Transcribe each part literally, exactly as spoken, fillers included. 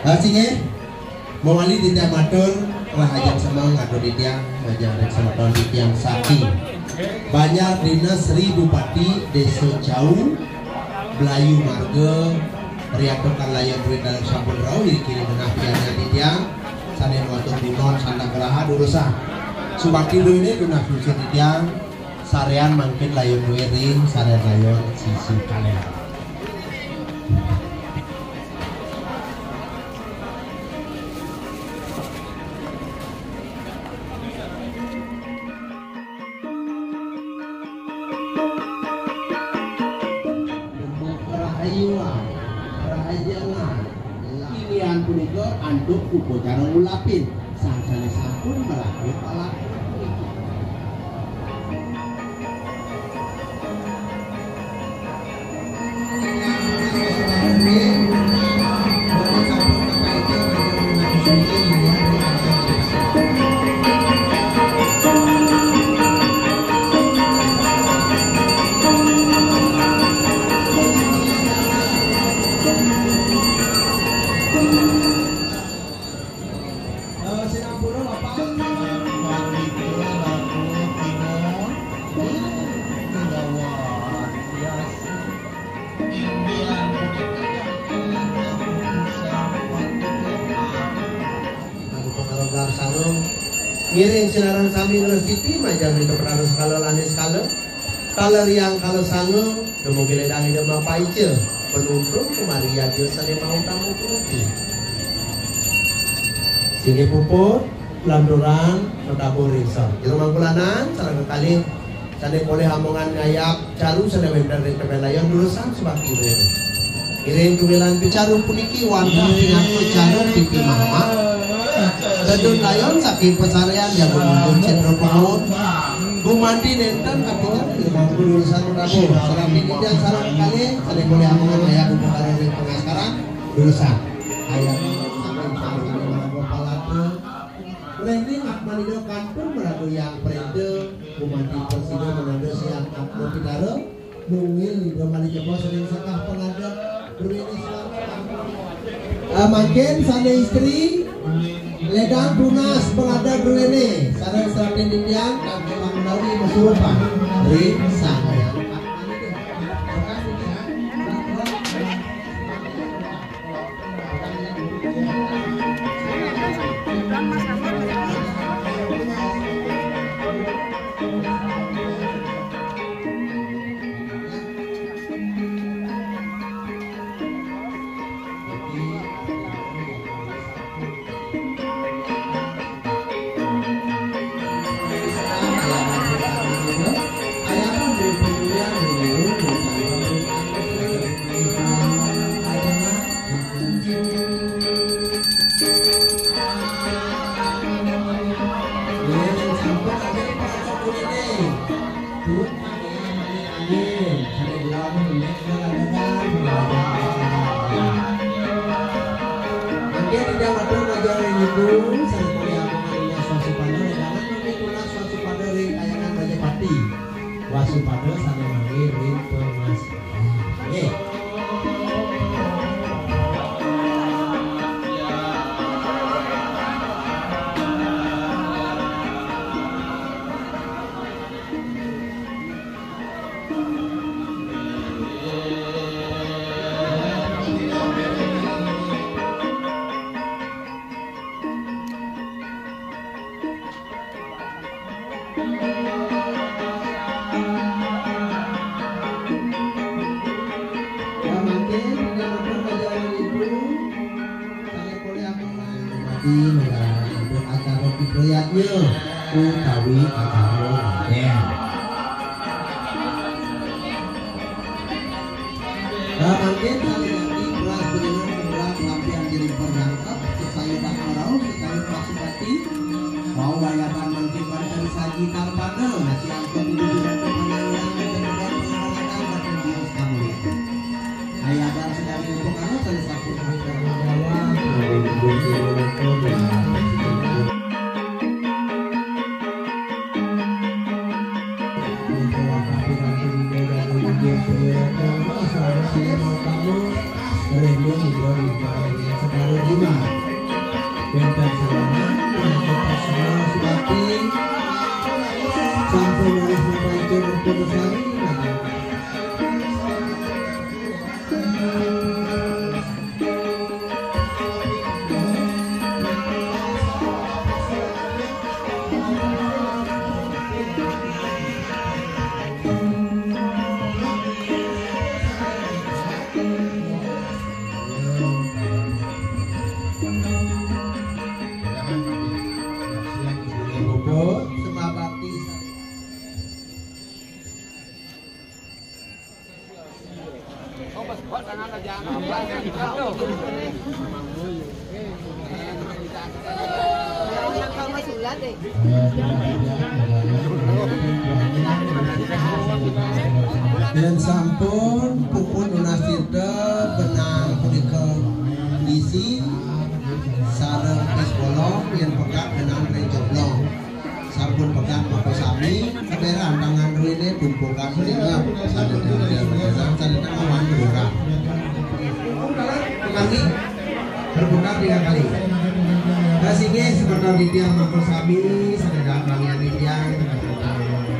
Kasih nggih. Mawali titiang matur, rahajeng semeng atur titiang, rahajeng semeton titiang saking Banjar Dinas Sri Bupati Desa Cau, Blayu Marga, riantukan layon duit dalem sampun rauh, ing kiri tengah piannya titiang, sané matur bunon sandang graha durusang. Subakti duwéné tunas susur titiang, saréan mangkin layon duwé ring, saréan layon sisi kalér. Rahayuan, rahajengan, inian punika antuk upacara ngulapin, sang sané sampun melaku palaku. Ngiring sinareng sami ngresiki majeng ring kepetaran sekala lan niskala. Kala riang kala sanga, dumugi ledang Ida mapaica, penuntun kumari yadnya sané mautama puniki. Singgih puput, lanturan, matabuh ring sang. Jero mangkulanan, sareng kekalih, sané polih amongan ngayap caru sané wénten ring tebel layon durusang subakti ring. Ngiring kumilan picaru puniki wantah pinaka caru pipi mama. Tedun layon saking pasaréan jago mundur cendra pemut. Gumanti nénten kapican ring durusang matabuh. Serapi titiang sareng kekalih, sané polih amongan ngayap upakara ring pangaskaran durusang. Ayat saking sareng maraga palata. Rene Atmanida kantun maraga yang preda, gumanti presida menanda siang Atma Pitara, mungil Ida Malih Jebos ring sekah pengadeg druene swarga. Ah, mangkin sane istri, ledang tunas pengadeg druene, sareng seratin titiang, kangge menawi masurupan ring Sang Hyang Atmanida. Mangke titiang matur majeng ring Ibu, sané polih amongan ring swasupada, wedangan mangke tunas swasupada ring kayangan Rajapati. Wasupada sané mangke ring pangastawa. Nggih. Mangke, saking polih acara utawi acara ngaden. Mangkin kali ganti beras bejengan beras lampian diri perjangkep, sesayuran marau, sesayuran pasupati. Wau wayahan mangkin pada dari sagi tarpada, nasi angkut ibu tidak kepanjangan dan kemudian pengarahatan pada bios kamu itu. Ayah dan sedang ibu kalau salah satu. Puput, sembah bakti. Yén sampun puput nunas tirta benang punika isi sareng pis bolong, yén pegat benang ring coblong. Sampun pegat makasami, kaberan tangan druéné tumpukan punika, sané tengah, sané tengah wan berurang. Kembali, berputar tiga kali. Kasinggih semeton titiang makasami, sané dahat wangian titiang.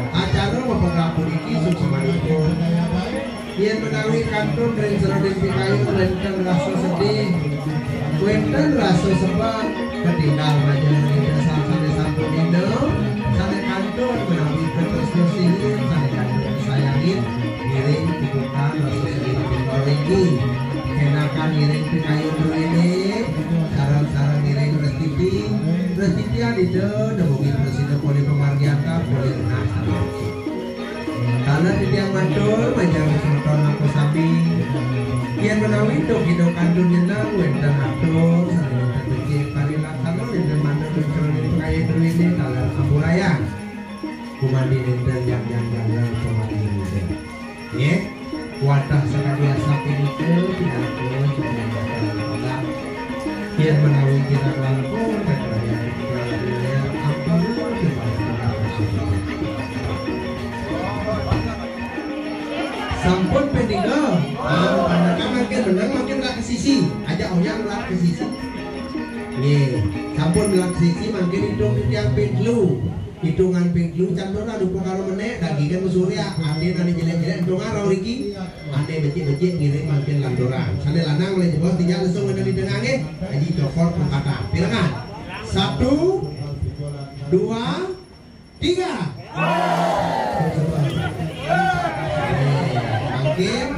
Acara mapegat puniki suksmanipun. Yén menawi kantun ring seroding pikayun wénten rasa sedih, wénten rasa sebet, katingal majeng ida sané sampun dina, sané kantun menawi katresna singin, sané kantun kasayangin, ngiring puputan rasa sedih punika niki. Kénakan ngiring pikayun druéné, sareng-sareng ngiring Rastiti. Rastiti adida dumugi prasida polih pamargiantar, polih nunas. Taler titiang matur, majeng semeton makasami. Yén menawi duk ida kantun nyeneng, wénten atur, sané wénten becik parilaksana, nénten manut ring seroding pikayun druéné, taler ampurayang. Gumanti nénten jang-jang jaler pamargi nénten. Nggih. Wantah sakadi asapunika pinaka jumah bakal. Yén menawi kirang langkung, kakrayan titiang ampura timpal. Sampun ping tiga. Ah, panaka mangkin meneng, mangkin rak ke sisi. Ajak oyang rak ke sisi. Nggih, sampun rak ke sisi, mangkin itung titiang ping telu. Itungan ping telu, cantonan upakara menék, dagingé masurya, ané ané jelék-jelék, itungan rauh riki, ané becik-becik ngiring mangkin lanturang. Sané lanang malih jebos, titiang langsung ngenénin di tengah nggih. Aji cokor pungkatan. Pirengang. Satu, dua, tiga. Mangkin,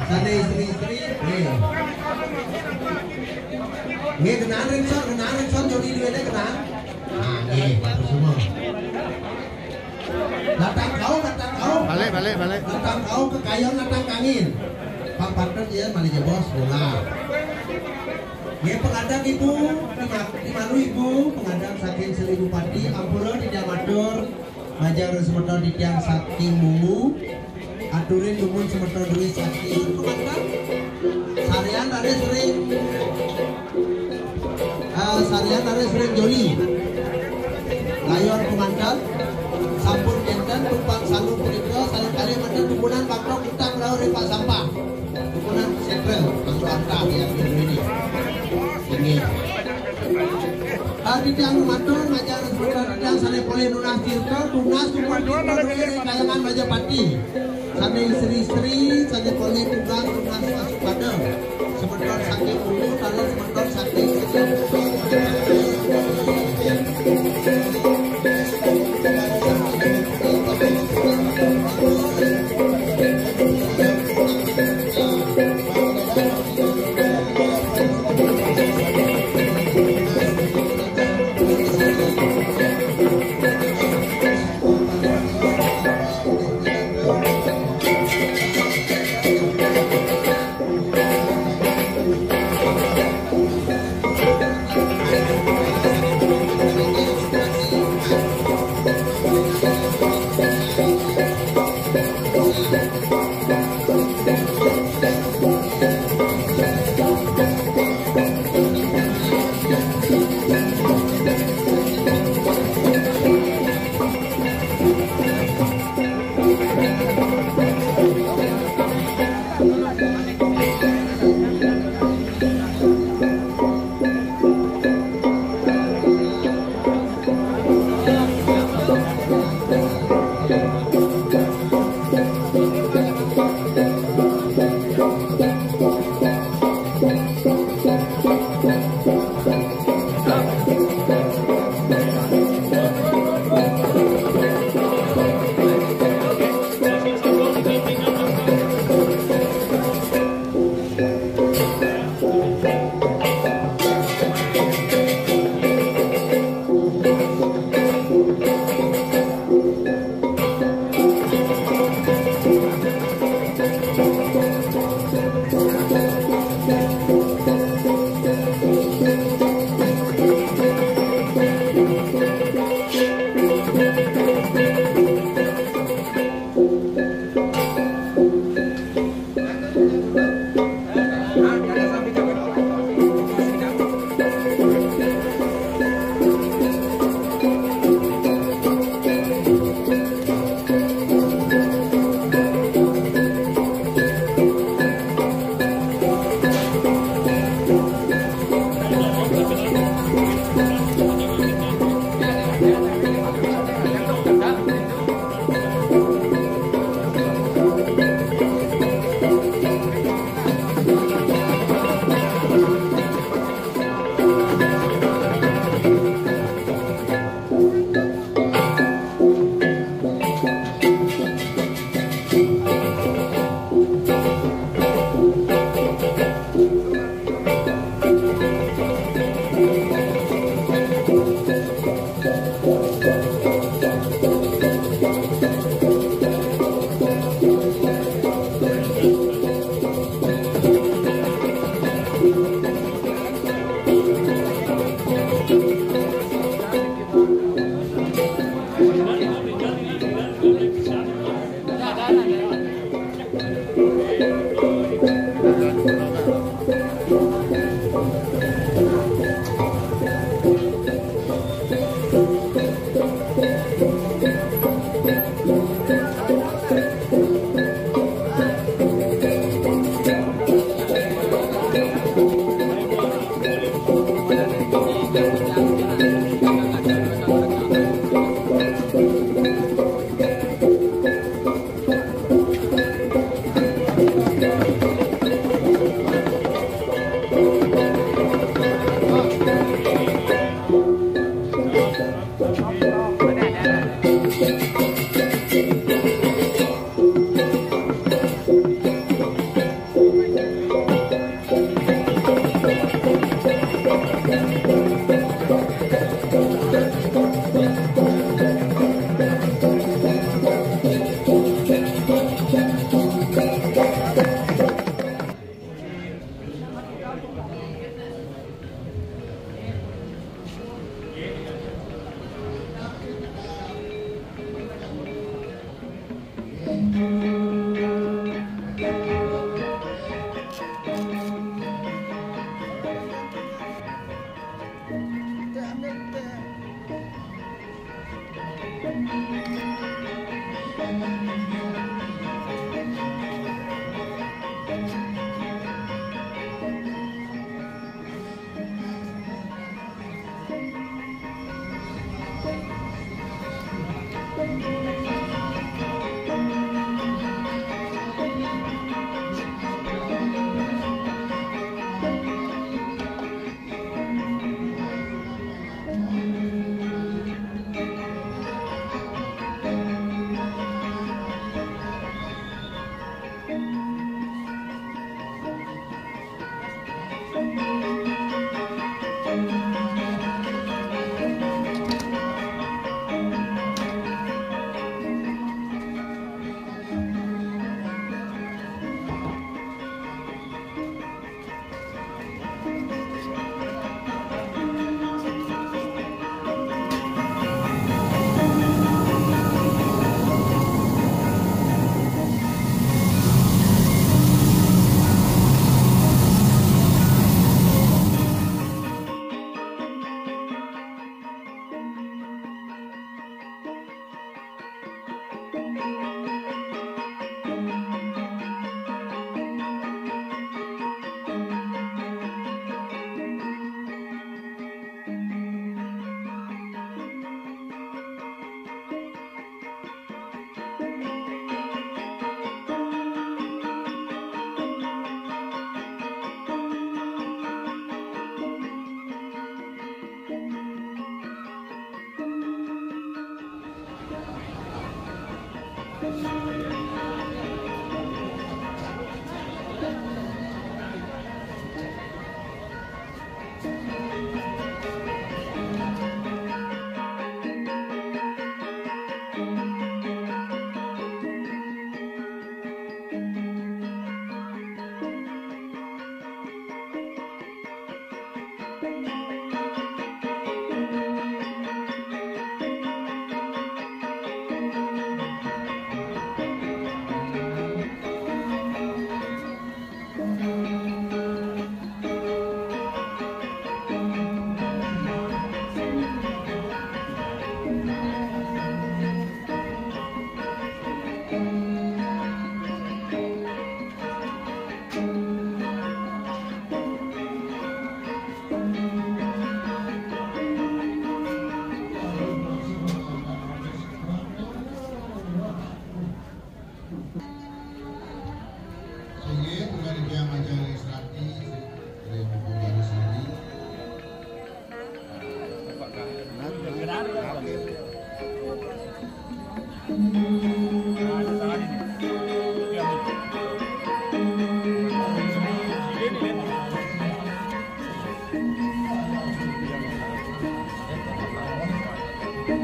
sané istri-istri, nggih. Nggih, kenal ring son, kenal ring son, Joni duéné kenal. Nah, nggih, matur suwun. Latang kauh, latang kauh. Balik, balik, balik. Latang kauh kekayon latang kangin. Pang patut ya, malih jebos bola. Nggih, pengadang Ibu, di ma-, di malu Ibu, pengadang saking Sri Bupati, ampura titiang matur, majeng semeton titiang saking Bungu. Aturin dumun semeton duri saking Kemantan. Sarian raris ring, ah, sarian raris ring Joli. Layon Kemantan. Sampun kénten, tumpang salu punika, salu kalih manten dukunan bakto kutang rauh ring Pak Sampah. Dukunan sentral, bakto antah ya, ini. Inggih. Titiang matur majeng semeton titiang sané polih nunas tirta, tunas dumun tirta duwé ring Kahyangan Majapati. Sané istri-istri, sané polih tunggal tunas wasupada. Semeton saking Bungu, taler semeton saking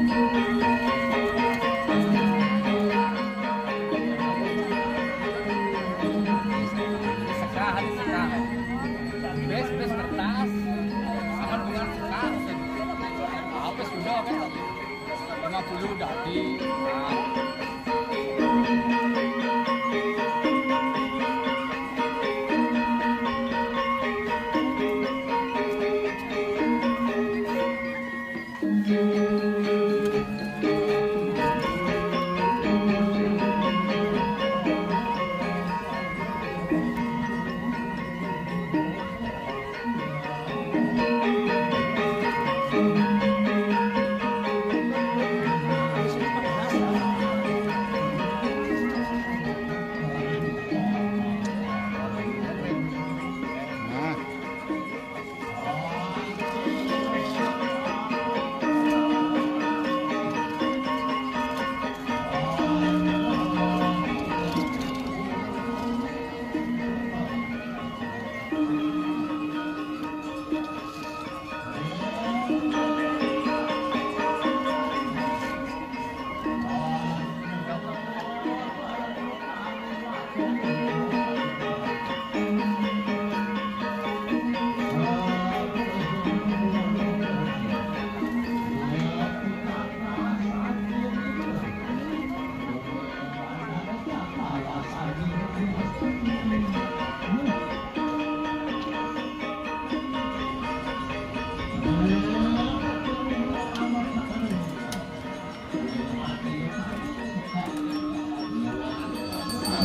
Sekahan, sekahan. Bes, bes kertas. Sama dengan sekahan. Apa sudah kan? Lima puluh dadi. Nah.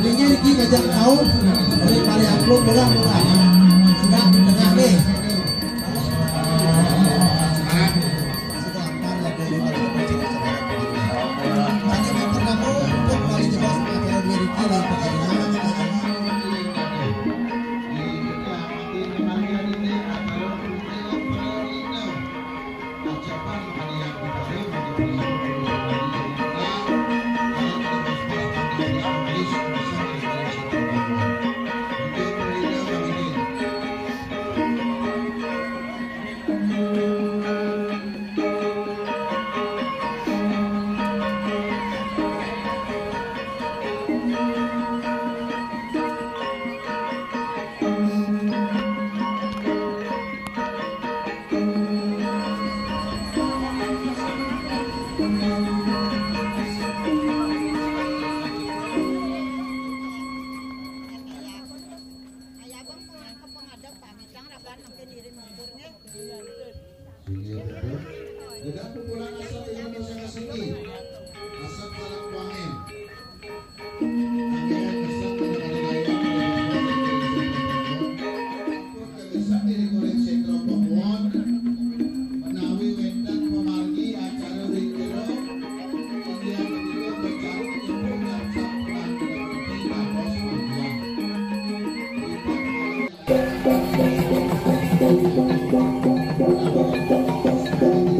Ini Riki ngajak kau dari Pali Angklung, bola, bola. Enggak, tengah deh. Iya, betul. Dengan pukulan asal Indonesia Kasiki, asal Talang Kuangen. Anggaran besar pada hari raya, menawi wénten pamargi acara ring jero, inggih punika mecarik ibu ngarsa perang dados panjang.